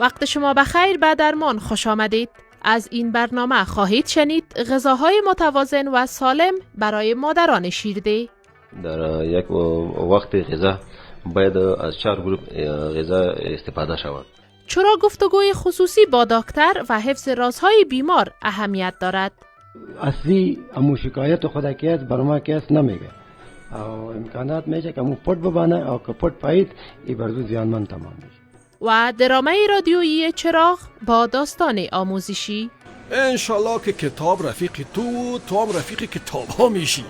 وقت شما بخیر، به درمان خوش آمدید. از این برنامه خواهید شنید غذاهای متوازن و سالم برای مادران شیرده. در یک وقت غذا باید از 4 گروه غذا استفاده شود. چرا گفتگوی خصوصی با دکتر و حفظ رازهای بیمار اهمیت دارد؟ اصلی امو شکایت خدا که است بر ما که است نمیگه او امکانات میشه که امو پت ببانه او که پت پایید ای برزو زیانمند تمام میشه. و درامه رادیویی چراغ با داستان آموزشی. انشالله که کتاب رفیق تو و تو هم رفیق کتاب ها میشی.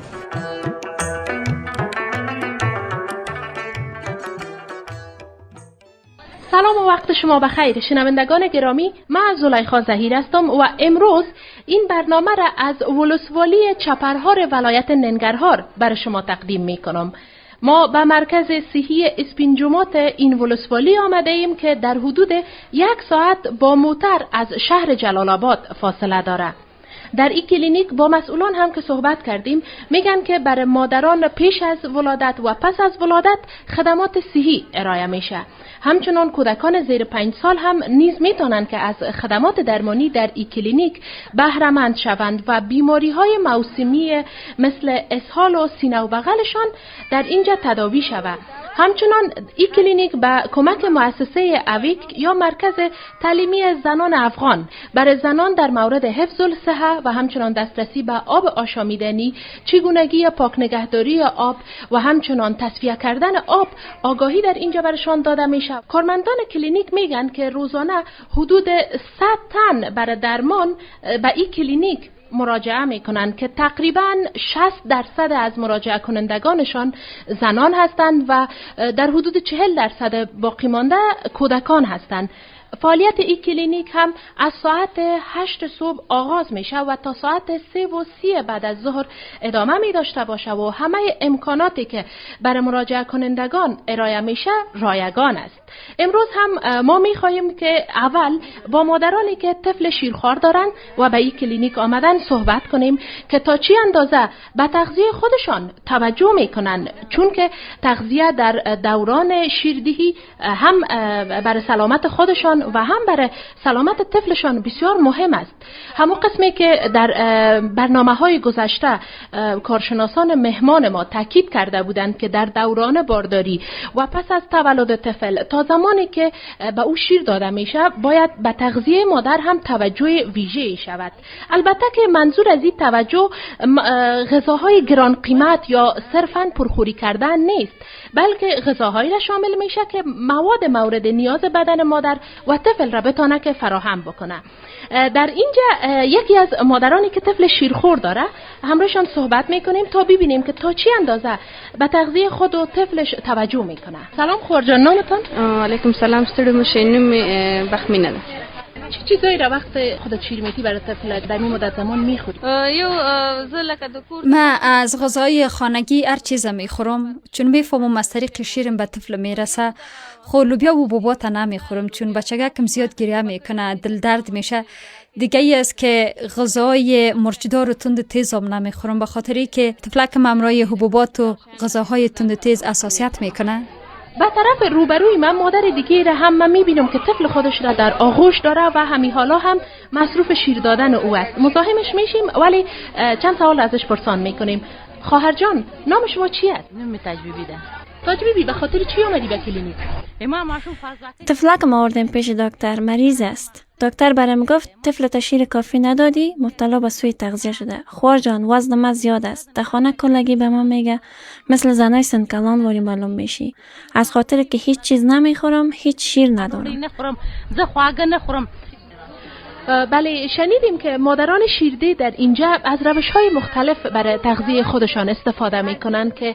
سلام و وقت شما بخیر شنوندگان گرامی، من زلیخا ظهیر هستم و امروز این برنامه را از ولسوالی چپرهار ولایت ننگرهار برای شما تقدیم می کنم. ما به مرکز صحی اسپینجومات این ولسوالی آمده ایم که در حدود 1 ساعت با موتر از شهر جلال آباد فاصله داره. در این کلینیک با مسئولان هم که صحبت کردیم میگن که برای مادران پیش از ولادت و پس از ولادت خدمات صحی ارائه میشه. همچنان کودکان زیر 5 سال هم نیز میتونن که از خدمات درمانی در این کلینیک بهره مند شوند و بیماری های موسمی مثل اسهال و سینه و بغلشان در اینجا تداوی شود. همچنان این کلینیک به کمک مؤسسه اویک یا مرکز تعلیمی زنان افغان برای زنان در مورد حفظ الصحه و همچنان دسترسی به آب آشامیدنی، چگونگی پاک نگهداری آب و همچنان تصفیه کردن آب آگاهی در اینجا برشان داده میشه. کارمندان کلینیک میگن که روزانه حدود 100 تن برای درمان به این کلینیک مراجعه میکنند که تقریباً 60% از مراجعه کنندگانشان زنان هستند و در حدود 40% باقی مانده کودکان هستند. فعالیت این کلینیک هم از ساعت 8 صبح آغاز میشه و تا ساعت 3:30 بعد از ظهر ادامه می داشته باشه و همه امکاناتی که برای مراجعه کنندگان ارائه میشه رایگان است. امروز هم ما می خواهیم که اول با مادرانی که طفل شیرخوار دارند و به این کلینیک آمدن صحبت کنیم که تا چی اندازه به تغذیه خودشان توجه میکنن، چون که تغذیه در دوران شیردهی هم برای سلامت خودشان و هم برای سلامت طفلشان بسیار مهم است. همون قسمی که در برنامه‌های گذشته کارشناسان مهمان ما تاکید کرده بودند که در دوران بارداری و پس از تولد طفل تا زمانی که به او شیر داده میشه باید به تغذیه مادر هم توجه ویژه شود. البته که منظور از این توجه غذاهای گران قیمت یا صرفاً پرخوری کردن نیست، بلکه غذاهایی را شامل میشه که مواد مورد نیاز بدن مادر و طفل را بتانه که فراهم بکنه. در اینجا یکی از مادرانی که طفل شیرخوار داره همراهشان صحبت میکنیم تا ببینیم که تا چی اندازه به تغذیه خود و طفلش توجه میکنه. سلام خور جان، نامتان؟ علیکم سلام، ستړي مشه. نوم مې بخمینه ده. چه چیزایی را وقت خودت شیر میتی برای طفل در این مدت زمان میخوری؟ من از غذای خانگی هر چیز میخورم، چون میفهمم از طریق شیرم به طفل میرسه. خو لوبیا و بابات نمیخورم چون بچگکم زیاد گریه میکنه، دل درد میشه. دیگه ای است که غذای مرچدار و تند تیز هم نمیخورم، به خاطری که طفلکم همراه حبوبات و غذاهای تند تیز حساسیت میکنه. به طرف روبروی من مادر دیگه را هم من میبینم که طفل خودش را در آغوش داره و همین حالا هم مصروف شیر دادن او است. مزاحمش میشیم ولی چند سوال ازش پرسان میکنیم. خواهر جان، نام شما چی است؟ نام تجربی ده. تجربی، به خاطر چی آمدی به کلینیک؟ طفلکم آوردیم پیش دکتر، مریض است. دکتر برام گفت طفلت شیر کافی ندادی، مبتلا به سوی تغذیه شده. خوار جان، وزن من زیاد است. در خانه کلگی به من میگه مثل زنای سنکلان واری معلوم میشی. از خاطر که هیچ چیز نمیخورم، هیچ شیر ندارم. بله، شنیدیم که مادران شیرده در اینجا از روش‌های مختلف برای تغذیه خودشان استفاده می‌کنند که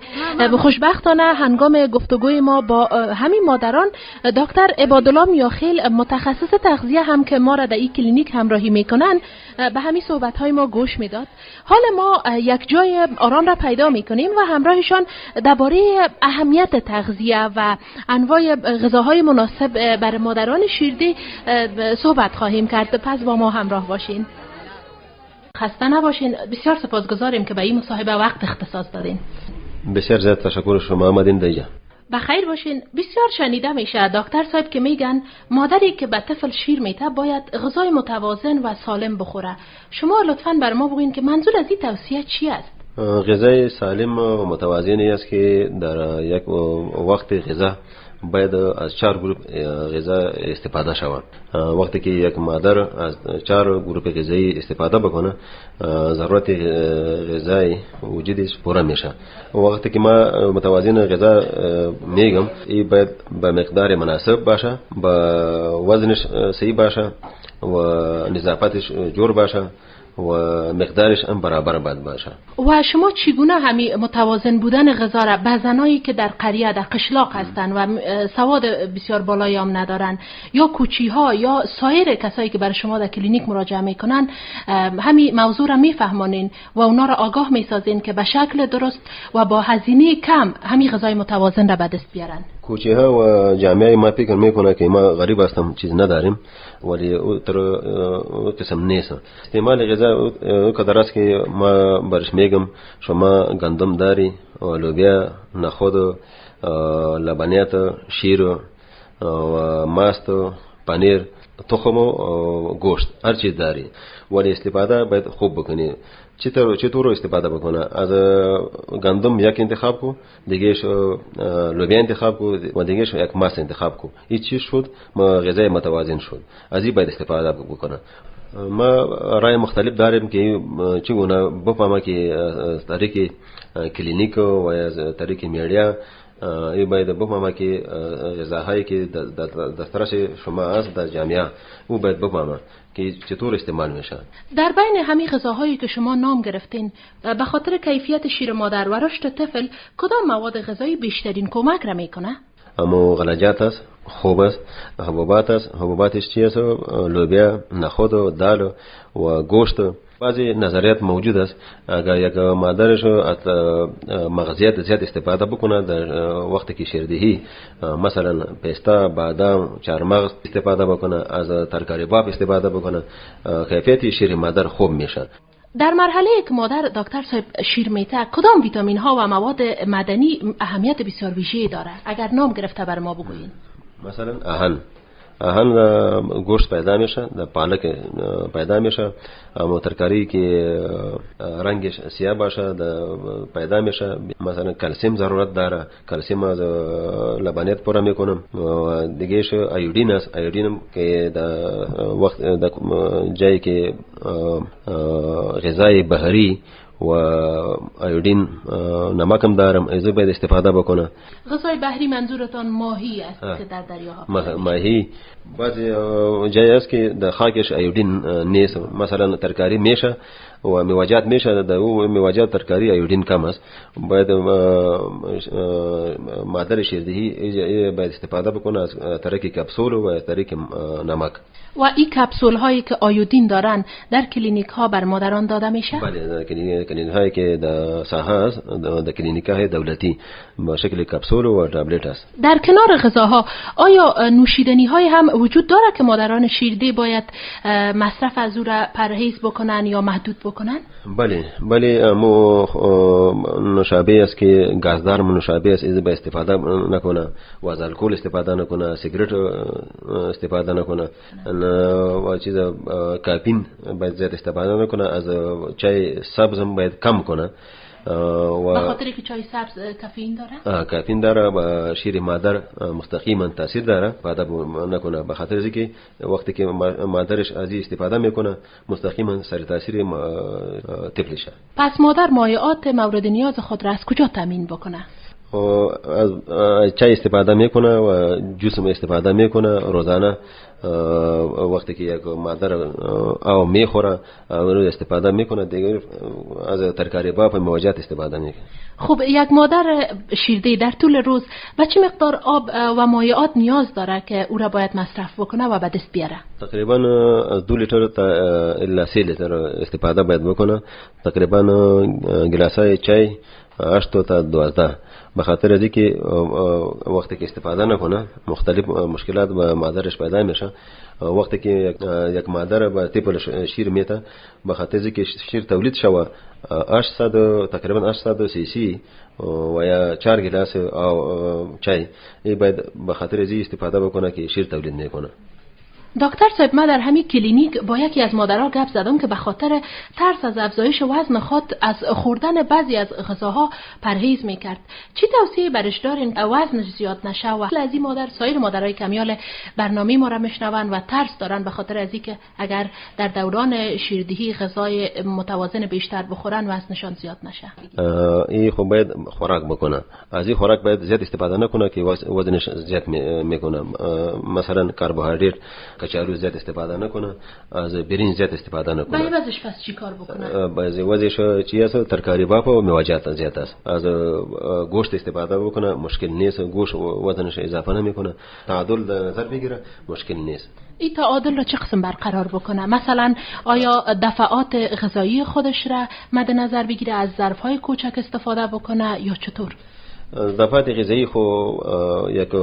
خوشبختانه هنگام گفتگوی ما با همین مادران دکتر عبادالله میاخیل متخصص تغذیه هم که ما را در این کلینیک همراهی می‌کنند به همین صحبت‌های ما گوش میداد. حال ما یک جای آرام را پیدا می‌کنیم و همراهشان درباره اهمیت تغذیه و انواع غذاهای مناسب برای مادران شیرده صحبت خواهیم کرد. پس با ما همراه باشین. خسته نباشین. بسیار سپاسگزاریم که به این مصاحبه وقت اختصاص دادین. بسیار زیاد تشکر شما آمدین دیگه. بخیر باشین. بسیار شنیده میشه دکتر صاحب که میگن مادری که به طفل شیر میده باید غذای متوازن و سالم بخوره. شما لطفاً بر ما بگوین که منظور از این توصیه چی است؟ غذای سالم و متوازن است که در یک وقت غذا باید از 4 گروه غذا استفاده شود. وقتی که یک مادر از 4 گروه غذایی استفاده بکنه، ضرورت غذای وجودش پوره میشه. وقتی که ما متوازن غذا میگم، این باید به مقدار مناسب باشه، به وزنش صحیح باشه و نظافتش جور باشه و مقدارش هم برابر باید باشه. و شما چگونه همی متوازن بودن غذا را به زنایی که در قریه، در قشلاق هستند و سواد بسیار بالایی هم ندارن، یا کوچی ها یا سایر کسایی که برای شما در کلینیک مراجعه میکنن، همی موضوع را میفهمانین و اونا را آگاه میسازین که به شکل درست و با هزینه کم همی غذای متوازن را به دست بیارن؟ کوچه ها و جامعه ما فکر میکنه که ما غریب هستم، چیز نداریم، ولی او تر قسم نیست. استعمال غذا او قدر است که ما برش میگم شما گندم داری و لوبیا، نخود، لبنیات، شیر و ماست، پنیر، تخم و گوشت، هر چیز داری، ولی استفاده باید خوب بکنی. چطور استفاده بکنه؟ از گندم یک انتخاب کو، دیگهش لوبیا انتخاب کو و دیگهش یک ماست انتخاب کو. این چیز شد غذای متوازن شد. از این باید استفاده بکنه. ما رای مختلف داریم که چگونه بفهمه که از طریق کلینیک و از طریق media این باید بفهمه که غذاهایی که دسترس شما است در جامعه، او باید بفهمه که چطور استعمال میشه. در بین همین غذاهایی که شما نام گرفتین، به خاطر کیفیت شیر مادر و رشد طفل کدام مواد غذایی بیشترین کمک را میکنه؟ امو غلجات است، خوب است، حبوبات است. حبوباتش چی است؟ لوبیا، نخود، دال و گوشت. بعضی نظریات موجود است اگر یک مادرش از مغزیات زیاد استفاده بکنه در وقتی که شیردهی، مثلا پسته، بادام، چهارمغز استفاده بکنه، از ترکاری باب استفاده بکنه، کیفیت شیر مادر خوب میشه. در مرحله که مادر دکتر صاحب شیر میته، کدام ویتامین ها و مواد معدنی اهمیت بسیار ویژه داره؟ اگر نام گرفته بر ما بگویین. مثلا آهن گوشت پیدا میشه، در پالک پیدا میشه، اما ترکاری که رنگش سیاه باشه پیدا میشه. مثلا کلسیم ضرورت داره، کلسیم از لبنیات پوره میکنم. دیگهش آیودین است، آیودین که در وقت در جایی که غذای بحری و آیودین نمکم دارم، از باید استفاده بکنه. غذای بحری منظورتان ماهی است که در دریاها؟ ماهی. بعضی جای است که در خاکش آیودین نیست، مثلا ترکاری میشه و میوجات میشه، در او میوجات ترکاری آیودین کم است. باید مادر شیردهی باید استفاده بکنه از طریق کپسول و از طریق نمک. و این کپسول هایی که آیودین دارن در کلینیک ها بر مادران داده میشه؟ بله، در کلینیک هایی که در ساحه است، در کلینیک های دولتی با شکل کپسول و تابلت است. در کنار غذاها آیا نوشیدنی های هم وجود داره که مادران شیرده باید مصرف از او را پرهیز بکنن یا محدود بکنن؟ بله بله، مو نوشابه است که گازدار نوشابه است، از به استفاده نکنه و از الکل استفاده نکنه، سیگرت استفاده نکنه، و چیز کافین باید زیاد استفاده نکنه، از چای سبز هم باید کم کنه. و به خاطر که چای سبز کافئین داره؟ کافئین داره و شیر مادر مستقیما تاثیر داره، بعد نکنه، به خاطر اینکه وقتی که مادرش از استفاده میکنه مستقیما سر تاثیر طفلش. پس مادر مایعات مورد نیاز خود را از کجا تامین بکنه؟ از چای استفاده میکنه و جوس استفاده میکنه روزانه. وقتی که یک مادر آب میخوره رو استفاده میکنه، دیگه از ترکاری باب مواجهات استفاده میکنه. خب یک مادر شیرده در طول روز به چه مقدار آب و مایعات نیاز داره که او را باید مصرف بکنه و به دست بیاره؟ تقریبا از 2 لیتر تا الی 3 لیتر استفاده باید بکنه. تقریبا گلاسای چای 8 تا 12، به خاطر از اینکه وقتی که استفاده نکنه مختلف مشکلات به مادرش پیدا میشه. وقتی که یک مادر به طفل شیر میته، به خاطر از اینکه شیر تولید شوه 800 تقریبا 800 سی سی و یا 4 گلاس چای ای باید به خاطر از استفاده بکنه که شیر تولید میکنه. دکتر صاحب، ما در همین کلینیک با یکی از مادرها گپ زدم که به خاطر ترس از افزایش وزن خود از خوردن بعضی از غذاها پرهیز میکرد. چی توصیه برش دارین وزنش زیاد نشه و از این مادر سایر مادرای کمیال برنامه ما را میشنون و ترس دارن به خاطر از اینکه اگر در دوران شیردهی غذای متوازن بیشتر بخورن وزنشان زیاد نشه؟ این خب باید خوراک بکنه، از این خوراک باید زیاد استفاده نکنه که وزنش زیاد میکنه. مثلا کربوهیدرات، کچالو زیاد استفاده نکنه، از برنج زیاد استفاده نکنه. باید وزش پس چی کار بکنه؟ باید وزش چی است؟ ترکاری باپ و میوه‌جات زیاد است. از گوشت استفاده بکنه مشکل نیست، گوشت وزنش اضافه نمیکنه. تعادل در نظر بگیره مشکل نیست. این تعادل را چه قسم برقرار بکنه؟ مثلا آیا دفعات غذایی خودش را مد نظر بگیره، از ظرف‌های کوچک استفاده بکنه یا چطور؟ دفعات غذایی خو یک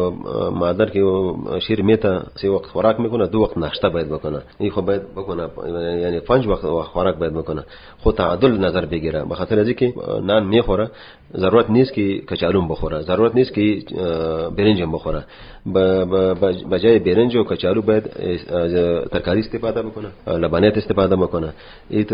مادر که شیر میته 3 وقت خوراک میکنه، 2 وقت ناشتا باید بکنه. این خو باید بکنه، یعنی 5 وقت خوراک باید بکنه. خو تعادل نظر بگیره، به خاطر از اینکه نان میخوره ضرورت نیست که کچالو بخوره، ضرورت نیست که برنج بخوره. به جای برنج و کچالو باید ترکاری استفاده بکنه، لبنیات استفاده بکنه. این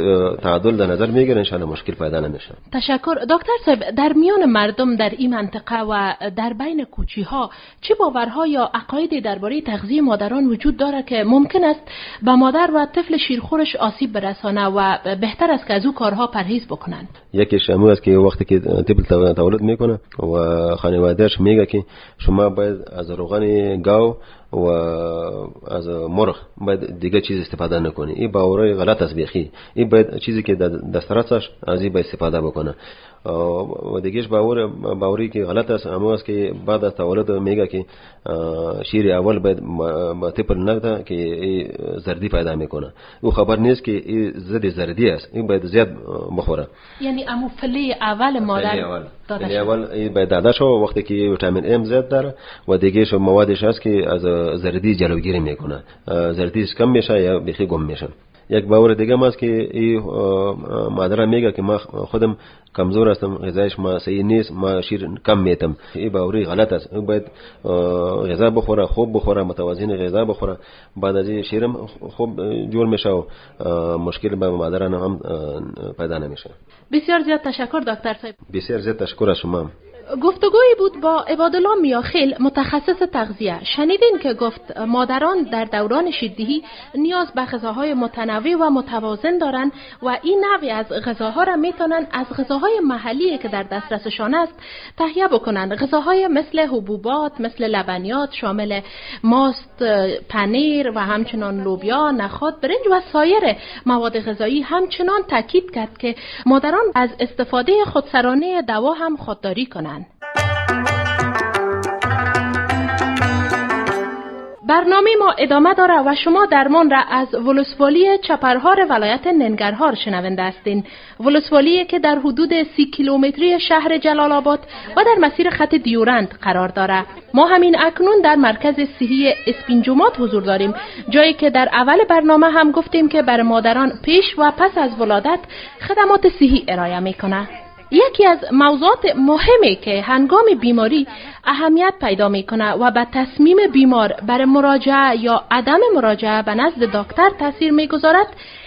تعادل در نظر میگیره، ان شاء الله مشکل پیدا نمیشه. تشکر دکتر صاحب. در میان مردم در این منطقه و در بین کوچی ها چه باورها یا عقایدی درباره تغذیه مادران وجود داره که ممکن است به مادر و طفل شیرخورش آسیب برسانه و بهتر است که از او کارها پرهیز بکنند؟ یکیش همون است که وقتی که طفل تولد میکنه و خانوادهش میگه که شما باید از روغن گاو و از مرغ باید دیگه چیز استفاده نکنی. این باورای غلط است بیخی. این باید چیزی که در دسترسش از این باید استفاده بکنه. و دیگهش باوری که غلط است همون است که بعد از تولد میگه که شیر اول باید با طفل نده که این زردی پیدا میکنه. او خبر نیست که این زد زردی است، این باید زیاد بخوره. یعنی امو فله اول مادر داده شد، اول این باید داده شو وقتی که ویتامین ام زیاد داره و دیگهش موادش هست که از زردی جلوگیری میکنه، زردیش کم میشه یا بیخی گم میشه. یک باور دیگه ماست که این مادر میگه که ما خودم کمزور هستم، غذایش ما صحیح نیست، ما شیر کم میتم. این باوری غلط است. این باید غذا بخوره، خوب بخوره، متوازن غذا بخوره، بعد از این شیرم خوب جور میشه و مشکل به مادران هم پیدا نمیشه. بسیار زیاد تشکر دکتر صاحب. بسیار زیاد تشکر از شما. گفتگویی بود با عبادالله میاخیل، متخصص تغذیه. شنیدین که گفت مادران در دوران شیردهی نیاز به غذاهای متنوع و متوازن دارند و این نوع از غذاها را میتونن از غذاهای محلی که در دسترسشان است تهیه بکنند. غذاهای مثل حبوبات، مثل لبنیات شامل ماست، پنیر و همچنان لوبیا، نخود، برنج و سایر مواد غذایی. همچنان تاکید کرد که مادران از استفاده خودسرانه دوا هم خودداری کنند. برنامه ما ادامه داره و شما درمان را از ولسوالی چپرهار ولایت ننگرهار شنونده هستین. ولسوالی که در حدود 30 کیلومتری شهر جلال آباد و در مسیر خط دیورند قرار داره. ما همین اکنون در مرکز صحی اسپینجومات حضور داریم، جایی که در اول برنامه هم گفتیم که بر مادران پیش و پس از ولادت خدمات صحی ارائه میکنه. یکی از موضوعات مهمی که هنگام بیماری اهمیت پیدا میکنه و به تصمیم بیمار بر مراجعه یا عدم مراجعه به نزد دکتر تاثیر میگذارد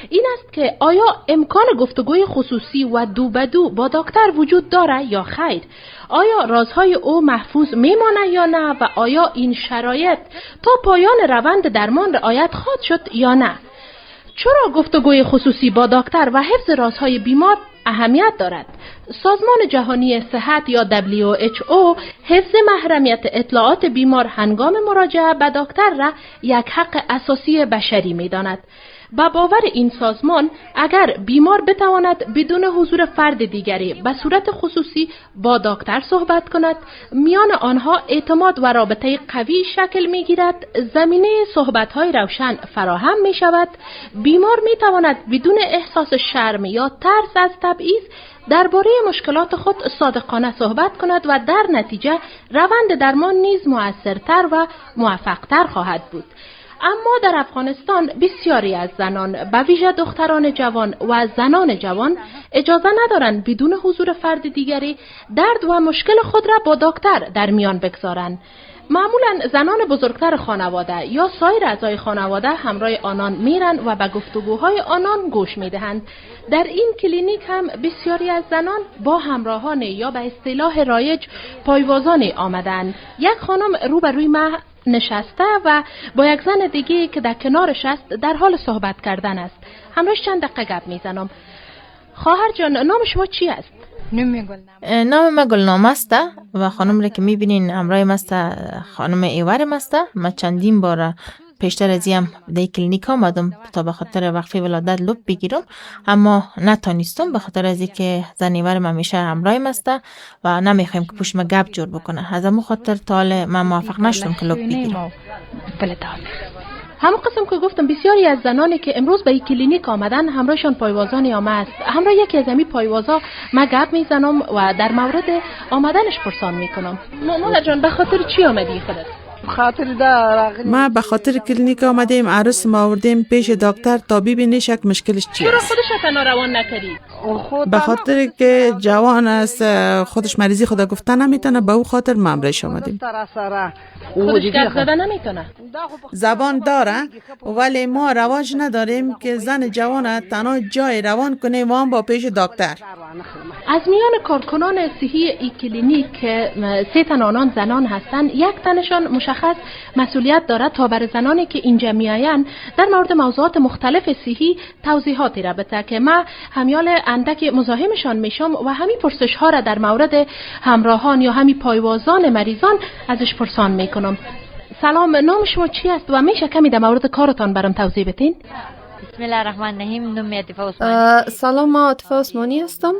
این است که آیا امکان گفتگوی خصوصی و دو به دو با دکتر وجود داره یا خیر، آیا رازهای او محفوظ میمانه یا نه، و آیا این شرایط تا پایان روند درمان رعایت خواهد شد یا نه. چرا گفتگوی خصوصی با دکتر و حفظ رازهای بیمار اهمیت دارد؟ سازمان جهانی صحت یا WHO حفظ محرمیت اطلاعات بیمار هنگام مراجعه به دکتر را یک حق اساسی بشری می داند. به باور این سازمان اگر بیمار بتواند بدون حضور فرد دیگری به صورت خصوصی با دکتر صحبت کند، میان آنها اعتماد و رابطه قوی شکل میگیرد، زمینه صحبت‌های روشن فراهم می شود، بیمار می تواند بدون احساس شرم یا ترس از تبعیض درباره مشکلات خود صادقانه صحبت کند و در نتیجه روند درمان نیز مؤثرتر و موفقتر خواهد بود. اما در افغانستان بسیاری از زنان، به ویژه دختران جوان و زنان جوان، اجازه ندارند بدون حضور فرد دیگری درد و مشکل خود را با دکتر در میان بگذارند. معمولا زنان بزرگتر خانواده یا سایر اعضای خانواده همراه آنان میرن و به گفتگوهای آنان گوش میدهند. در این کلینیک هم بسیاری از زنان با همراهان یا به اصطلاح رایج پایوازان آمدند. یک خانم روبروی ما نشسته و با یک زن دیگه که در کنارش است در حال صحبت کردن است. همراهش چند دقیقه گپ میزنم. خواهر جان، نام شما چی است؟ نام ما گلنامه است و خانم را که میبینین همراه ما است، خانم ایور است. ما چندین بار پیشتر از هم در کلینیک آمدم تا به خاطر وقفه ولادت لب بگیرم، اما نتانستم به خاطر از اینکه زن ایور من همیشه همراه ما است و نمیخوایم که پشت ما گپ جور بکنه. از امو خاطر تا حال من موفق نشدم که لب بگیرم. همون قسم که گفتم، بسیاری از زنانی که امروز به این کلینیک آمدن همراهشان پایوازان آمه است. همراه یکی از همین پایوازا ما گپ میزنم و در مورد آمدنش پرسان میکنم. مادر جان، به خاطر چی آمدی خودت؟ ما به خاطر کلینیک آمدیم. عروس ما آوردیم پیش دکتر تا ببینه شک مشکلش چی چرا است. خودش تنها روان نکردی؟ به خاطر که جوان است، خودش مریضی خدا گفته نمیتونه، به او خاطر ما همراهش آمدیم. خودش گپ زده نمیتونه؟ زبان داره ولی ما رواج نداریم که زن جوان تنها جای روان کنیم و هم با پیش دکتر. از میان کارکنان صحی ای کلینیک که 3 تن آنان زنان هستند، یک تنشان مشخص مسئولیت دارد تا بر زنانی که اینجا میآیند در مورد موضوعات مختلف صحی توضیحاتی را بده که ما همیال اندک مزاحمشان میشم و همین پرسش ها را در مورد همراهان یا همین پایوازان مریضان ازش پرسان میکنم. سلام، نام شما چی است و میشه کمی در مورد کارتان برام توضیح بدین؟ بسم الله الرحمن الرحیم. نوم عاطفه عثمانی. سلام، ما عاطفه عثمانی هستم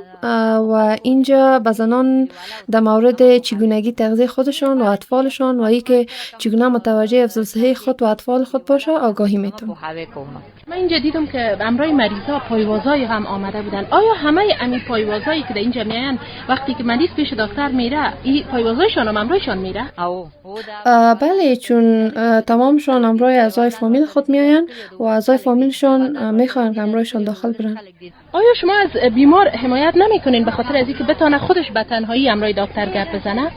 و اینجا به زنان در مورد چگونگی تغذیه خودشان و اطفالشان و اینکه چگونه متوجه حفظ الصحه خود و اطفال خود باشه آگاهی میتم. من اینجا دیدم که همراه مریضا پایوازای هم آمده بودن. آیا همه امی پایوازایی که در اینجا میآیند وقتی که مریض پیش دکتر میره این پایوازایشان هم همراهشان میره؟ بله، چون تمامشان همراه اعضای فامیل خود میآیند و اعضای فامیلشان میخواهند که همراهشان داخل برن. آیا شما از بیمار حمایت نمیکنین به خاطر از اینکه بتانه خودش به تنهایی همراه دکتر گپ بزنه؟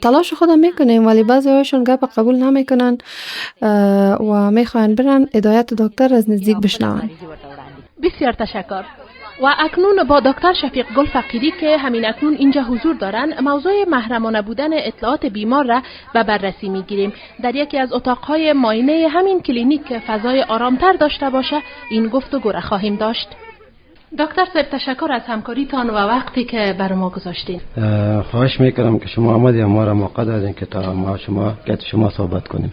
تلاش خودم میکنیم ولی بعضی هاشون گپ قبول نمیکنن و میخواهند برن هدایت دکتر از نزدیک بشنون. بسیار تشکر. و اکنون با دکتر شفیق گل فقیری که همین اکنون اینجا حضور دارن موضوع محرمانه بودن اطلاعات بیمار را به بررسی میگیریم. در یکی از اتاقهای معاینه همین کلینیک که فضای آرامتر داشته باشه این گفتگو را خواهیم داشت. دکتر صاحب، تشکر از همکاریتان و وقتی که بر ما گذاشتین. خواهش میکنم که شما آمدید ما را موقع دادین که تا ما شما که شما صحبت کنیم.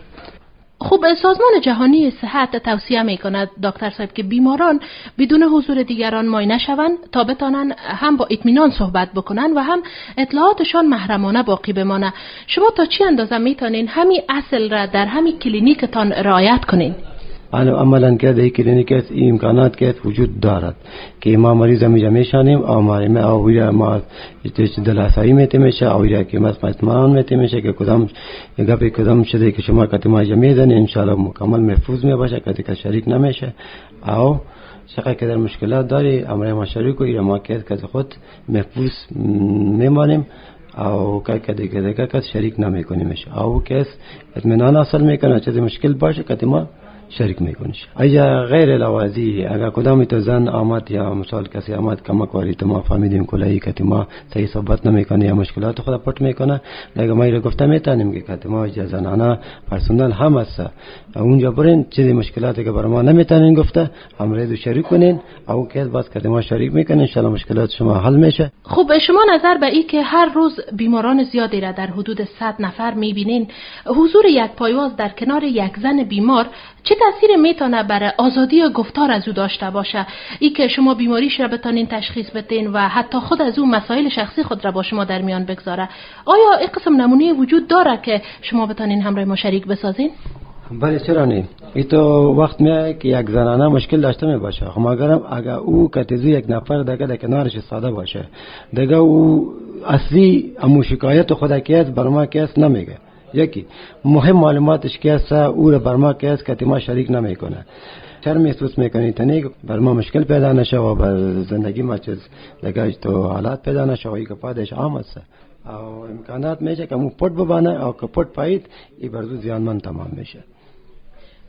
خب، سازمان جهانی صحت توصیه می کند دکتر صاحب که بیماران بدون حضور دیگران معاینه شوند تا بتانن هم با اطمینان صحبت بکنن و هم اطلاعاتشان محرمانه باقی بمانه. شما تا چی اندازه میتونین همین اصل را در همین کلینیکتان رعایت کنین؟ عملا که در کلینیک است این امکانات که وجود دارد که ما مریض میجا میشانیم او ما ما دلاسایی میته میشه او که ما اطمینان میته میشه که کدام گپ کدام شده که شما کتی ما میزنی ان شاء الله مکمل محفوظ می باشه کتی که شریک نمیشه او چقدر که در مشکلات داری امر ما شریک و ما که خود محفوظ میمانیم او که دیگه کس شریک نمیکنیمش او کس اطمینان حاصل میکنه چیز مشکل باشه کتی ما شریک میکنیش. ایا غیر لوازی اگر کدام تو زن آمد یا مثال کسی آمد کمک واری تو ما فهمیدیم کلایی که ما صحیح صحبت نمیکنه یا مشکلات خود پټ میکنه، لکه ما ایره گفته میتونیم که ما زنانه پرسنل هم هست اونجا برین چیزی مشکلاتی که بر ما نمیتونین گفته همراه شریک کنین او که باز که ما شریک میکنین ان شاء الله مشکلات شما حل میشه. خب شما نظر به این که هر روز بیماران زیادی را در حدود 100 نفر میبینین، حضور یک پایواز در کنار یک زن بیمار چه تاثیر میتونه بر آزادی گفتار از او داشته باشه؟ ای که شما بیماریش را بتانین تشخیص بدین و حتی خود از او مسائل شخصی خود را با شما در میان بگذاره، آیا این قسم نمونه وجود داره که شما بتانین همراه ما شریک بسازین؟ بله چرا نه؟ ای تو وقت میایه که یک زنانه مشکل داشته می باشه، خب مگرم اگر او کتزو یک نفر دیگه در کنارش ساده باشه، دیگه او اصلی امو شکایت خود که است بر ما که است نمیگه. یکی مهم معلوماتش که است او را بر ما که است که ما شریک نمیکنه. شرم احساس میکنی تنه بر ما مشکل پیدا نشه و بر زندگی ما چیز دیگه تو حالات پیدا نشه و ای کپادش عام است او امکانات میشه که مو پټ ببانه او که پټ پایید ای برزو زیانمند تمام میشه.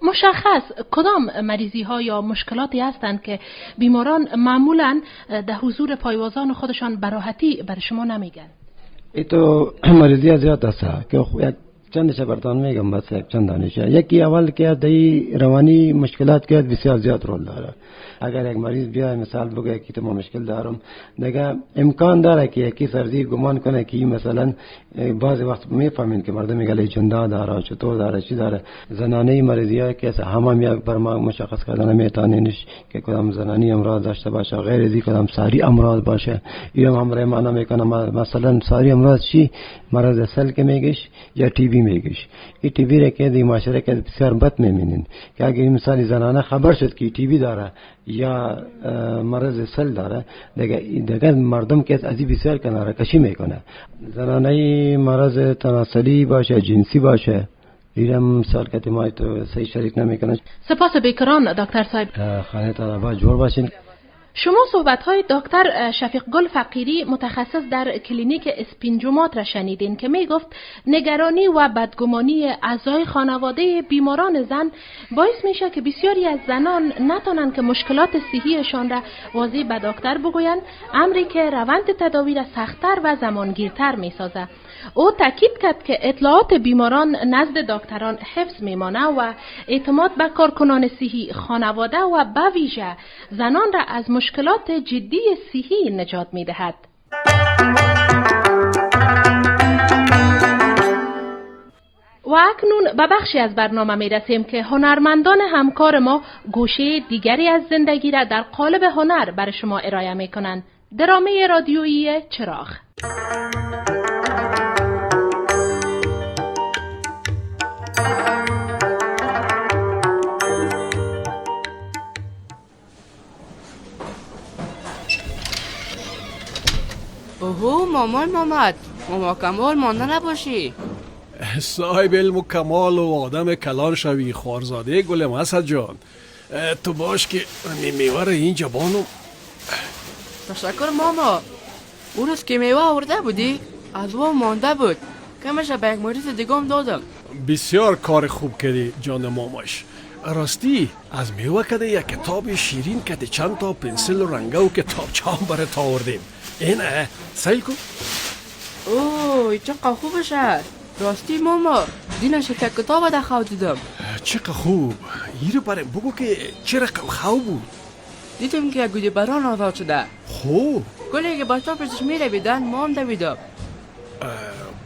مشخص کدام مریضی ها یا مشکلاتی هستند که بیماران معمولا در حضور پایوازان خودشان براحتی بر شما نمیگن؟ ای تو مریضی زیاد است که یک چندش برتان میگم، بس یک چند دانشه. یکی اول که دی روانی مشکلات که بسیار زیاد رول داره. اگر یک مریض بیای مثال بگه که تو ما مشکل دارم، دیگه امکان داره که یکی سرزی گمان کنه که مثلا بعضی وقت میفهمین که مردم میگه جنده داره، چطور داره، چی داره. زنانه مریضی ها که همه یک بر ما مشخص کردن نمیتونینش که کدام زنانی امراض داشته باشه، غیر از کدام ساری امراض باشه. این هم همراه معنا میکنه. مثلا ساری امراض چی؟ مرض سل که میگش یا تی بی میگش. این تی بی را که دی معاشره که بسیار بد میبینین که اگر مثال زنانه خبر شد که تی بی داره یا مرض سل داره، دیگه مردم که از این بسیار کناره کشی میکنه. زنانه مرض تناسلی باشه، جنسی باشه، ایرم مثال که ما تو صحیح شریک نمیکنه. سپاس بیکران دکتر صاحب. خانه تا جور باشین. شما صحبت‌های دکتر شفیق گل فقیری متخصص در کلینیک اسپینجومات را شنیدین که می گفت نگرانی و بدگمانی اعضای خانواده بیماران زن باعث میشه که بسیاری از زنان نتانند که مشکلات صحیشان را واضح به دکتر بگویند، امری که روند تداوی را سخت‌تر و زمانگیرتر می‌سازد. او تاکید کرد که اطلاعات بیماران نزد دکتران حفظ میمانه و اعتماد به کارکنان صحی، خانواده و به ویژه زنان را از مشکلات جدی صحی نجات می‌دهد. و اکنون به بخشی از برنامه می‌رسیم که هنرمندان همکار ما گوشه دیگری از زندگی را در قالب هنر برای شما ارائه می‌کنند. درامه رادیویی چراغ. اوه مامان مامد، ماما کمال مانده نباشی. صاحب علم و کمال و آدم کلان شوی خوارزاده گلم اسد جان. تو باش که میوه را اینجا بانم. تشکر ماما. اون روز که میوه آورده بودی از وام مانده بود، کمش به یک مریض دیگه هم دادم. بسیار کار خوب کردی جان ماماش. راستی از میوه کده یک کتاب شیرین کده چند تا پنسل و رنگه و کتابچه هم برات آوردیم. اینه سیل کن. اوه چقدر خوبش است. راستی ماما دینش یک کتاب در خو دیدم. چقدر خوب. ایرو برم بگو که چه رقم خو بود. دیدم که گودی بران آزاد شده. خوب گلی که بچه پیشش می‌دویدن ما هم دویدم.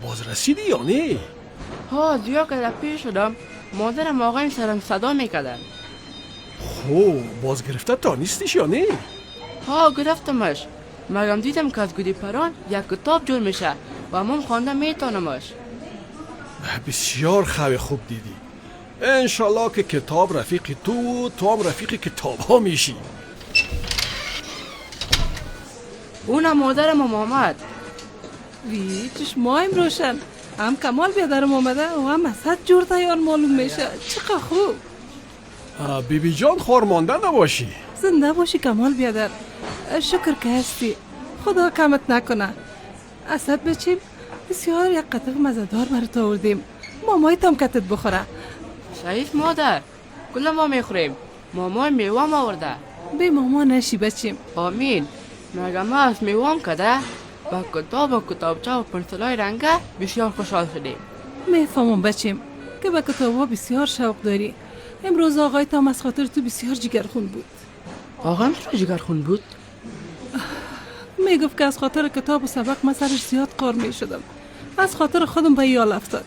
باز رسیدی یا نه؟ ها زیاد که در پیش شدم مادرم آقایم سرم صدا میکردن. خوب باز گرفته تا نیستیش یا نه؟ ها گرفتمش. مگم دیدم که از گودی پران یک کتاب جور میشه و مام خوانده میتونمش. بسیار خوب خوب دیدی. انشالله که کتاب رفیق تو و تو هم رفیق کتاب ها میشی. اونم مادرم آمد. وی چشمایم روشن، هم کمال بیادرم آمده و هم اسد جور تیار معلوم میشه. چقدر خوب. بیبی جان خورمانده نباشی. زنده باشی کمال بیادر، شکر که هستی، خدا کمت نکنه. اسد بچیم بسیار یک قطع مزدار برات آوردیم، مامای تام کتت بخوره. شریف مادر کل ما میخوریم، مامای میوه آورده. به ماما نشی بچیم. آمین. مگه ما از میوه کده با کتاب و کتابچه و پنسلای رنگه بسیار خوشحال شدیم. میفهمم بچیم که به کتابا بسیار شوق داری. امروز آقای تام از خاطر تو بسیار جگرخون بود. آقایم چرا جگرخون بود؟ میگفت که از خاطر کتاب و سبق من سرش زیاد قار میشدم، از خاطر خودم به یال افتاد.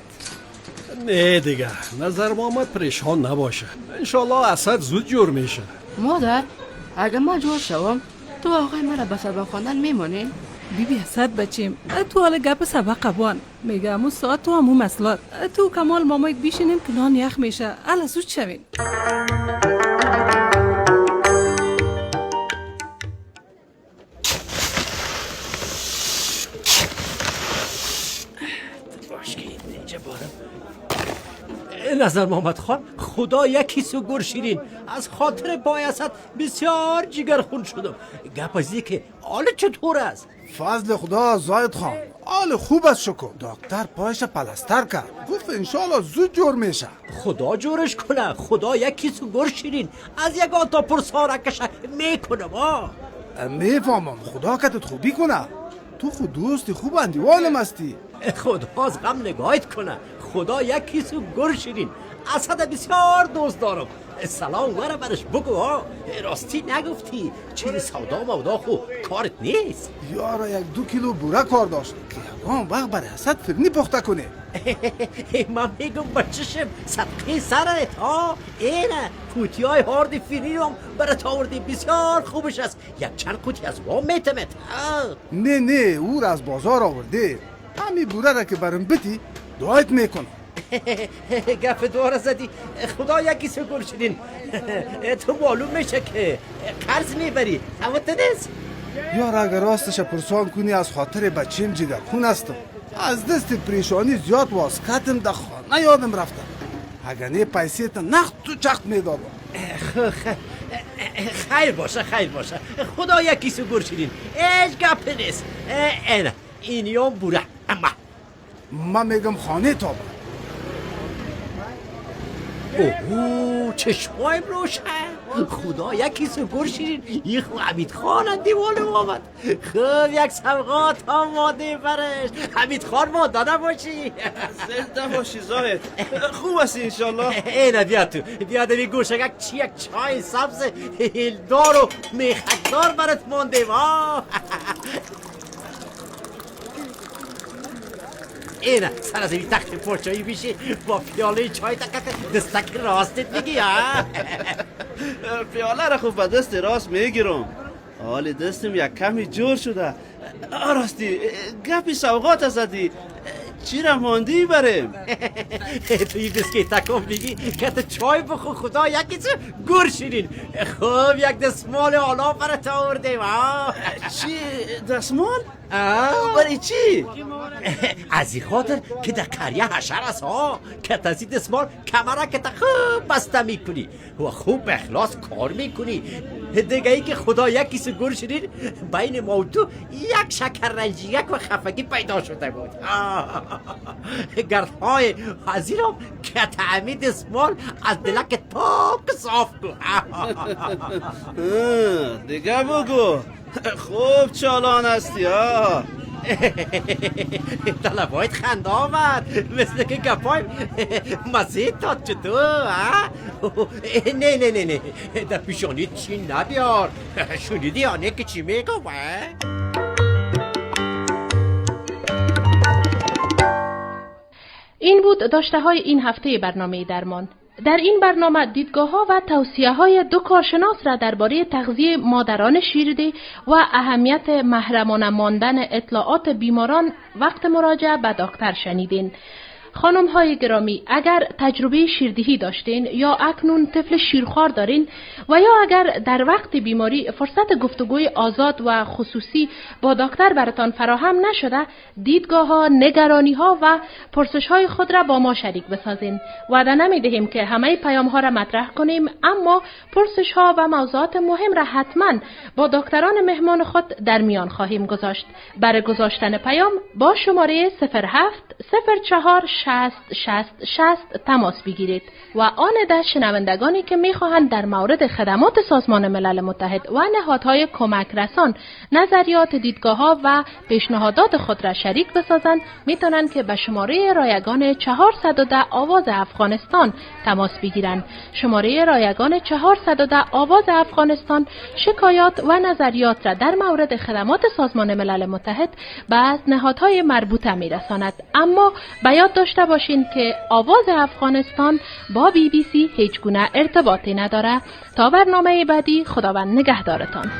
نه دیگه نظر محمد پریشان نباشه، انشالله اسد زود جور میشه. مادر اگه من جور شوم تو آقای مرا به سبق خواندن میمونی؟ بیبی اسد بچیم، تو حال گپ سبق بوان میگه امو ساعت تو امو مسلات تو کمال مامایت بیشینیم که نان یخ میشه. الا زود شوین. نظر محمد خان، خدا یکی سو گر شیرین، از خاطر پای اسد بسیار جگر خون شدم. گپ از که حال چطور است؟ فضل خدا زاید خان، حال خوب است شکر. دکتر پایش پلستر کرد، گفت انشالله زود جور میشه. خدا جورش کنه. خدا یکی سو گر شیرین، از یک تا پرسارکش میکنم. میفهمم، خدا کتت خوبی کنه. تو خود دوستی خوب اندیوالم هستی. خدا از غم نگاهت کنه. خدا یکی سو گر شیرین، اسد بسیار دوست دارم. سلام وره برش بگو ها. راستی نگفتی چیز سودا مودا خو کارت نیست؟ یارا 1-2 کیلو بوره کار داشت که یگان وقت برای اسد فرنی پخته کنه. من میگم بچشم صدقه سرت ها. اینه قوطی های هارد فرنی هم برات آوردی، بسیار خوبش است. یک چند قوطی از وام میتمت. نه نه، او را از بازار آورده. همین بوره را که برم بتی دعایت میکنم. گپ دواره زدی. خدا یکی سو گل شدین. تو معلوم میشه که قرض میبری، اما تو نیست. یار اگر راستش پرسان کنی از خاطر بچیم جگر خون هستم. از دست پریشانی زیاد واسکتم در خانه یادم رفته. اگر نه پیسه تا نخت تو چخت میدادم. خیر باشه خیر باشه. خدا یکی سو گل شدین، هیچ گپ نیست. اینه اینیام بوره. اما من میگم خانه تا اوه چشمایم روشن. خدا یکی سو گر شیرین، یه خو حمید خان دیوال آمد. خب یک سوغات آماده برش. حمید خان ما داده باشی. زنده باشی زاهد، خوب هستی انشالله. اینه بیا تو، بیا دوی گوشگک چی یک چای سبز هیلدار و میخکدار برات مانده. اینه سر از این تخت پرچایی میشی با پیاله چای تکت دستک راستت میگی. پیاله را خوب به دست راست میگیرم. حال دستم یک کمی جور شده. راستی گپی سوغات زدی، چی را ماندی بریم؟ تو این بسکیت تکم میگی که تو چای بخو. خدا یکی چه گر شیرین. خب یک دستمال آلا برات آوردیم. چی دستمال؟ برای چی؟ از این خاطر که در قریه حشر است ها، که از این دستمال کمره که تا خوب بسته میکنی و خوب به اخلاص کار میکنی. دیگه ای که خدا یکی سو گر شیرین، بین ما و تو یک شکر رنجیک و خفگی پیدا شده بود. گردهای از این که تعمی دستمال از دلک پاک صاف کن. دیگه بگو خوب چالان هستی ها. طلبایت خنده آمد، مثل که گپایم مزید داد. چطور؟ نه نه نه نه، در پیشانی چی نبیار. شنیدی یا نه که چی میگم؟ این بود داشته های این هفته برنامه درمان. در این برنامه دیدگاه‌ها و توصیه‌های دو کارشناس را درباره تغذیه مادران شیرده و اهمیت محرمانه ماندن اطلاعات بیماران وقت مراجعه به دکتر شنیدین. خانم های گرامی، اگر تجربه شیردهی داشتین یا اکنون طفل شیرخوار دارین و یا اگر در وقت بیماری فرصت گفتگوی آزاد و خصوصی با دکتر براتان فراهم نشده، دیدگاه ها، نگرانی ها و پرسش های خود را با ما شریک بسازین. وعده نمی دهیم که همه پیام ها را مطرح کنیم، اما پرسش ها و موضوعات مهم را حتما با دکتران مهمان خود در میان خواهیم گذاشت. برای گذاشتن پیام با شماره 07 04 60 60 60 تماس بگیرید و آن ده شنوندگانی که میخواهند در مورد خدمات سازمان ملل متحد و نهادهای کمک رسان نظریات، دیدگاه‌ها و پیشنهادات خود را شریک بسازند، میتونند که به شماره رایگان 410 آواز افغانستان تماس بگیرند. شماره رایگان 410 آواز افغانستان شکایات و نظریات را در مورد خدمات سازمان ملل متحد به نهادهای مربوطه میرساند. اما به یاد داشته باشین که آواز افغانستان با BBC هیچ گونه ارتباطی نداره. تا برنامه بعدی، خداوند نگهدارتان.